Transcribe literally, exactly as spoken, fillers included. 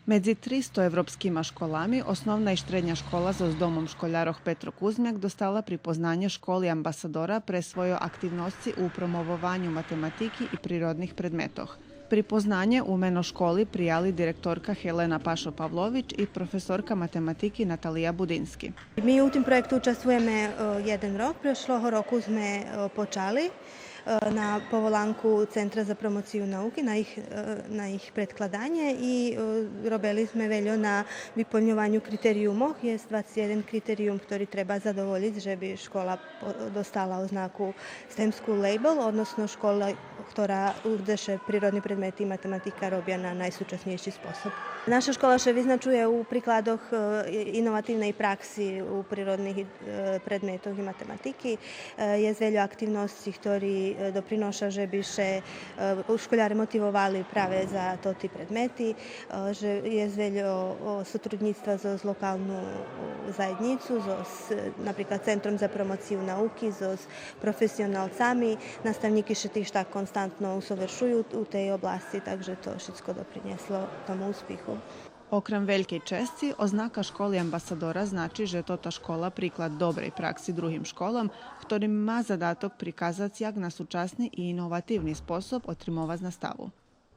Медзи тристо европскима школами, Основна и штредня школа зоз Домом школярох „Петро Кузмяк” достала припознанє школи амбасадора пре свойо активносци у промовованю математики и природних предметох. Припознанє у мено школи прияли директорка Хелена Пашо-Павлович и професорка математики Наталия Будински. Mi u tim projektu učestvujeme, e, jeden rok. Прешлого року зме, e, почали, e, на поволанку Центра за промоцию науки, на їх, e, на їх предкладанє и, e, робели зме вельо на виполньованю критериюмох. Єст двацец єден критериюм, котри треба задоволїц же би школа по-, достала ознаку STEM School Label, односно школа котра у-, дзе ше природни предмети и математика робя на найсучаснєйши способ. Наша школа ше визначує у прикладох, е, иновативней пракси у природних, е, предметох и математики. Е, єст вельо активносци, котри, е, доприноша же би ше, е, школяре мотивовали праве за тоти предмети, е, же єст вельо, о, сотруднїцтва зоз локалну, о, заєднїцу, зоз, наприклад, Центром за промоцию науки, зоз професионалцами, наставнїки ше тиж так константно усовершую у тей обласци, так же то шицко допринєсло тому успиху. Окрем велькей чесци, ознака школи амбасадора значи же тота школа приклад добрей пракси другим школам, хторим ма задаток приказац як на сучасни и иновативни способ отримовац наставу.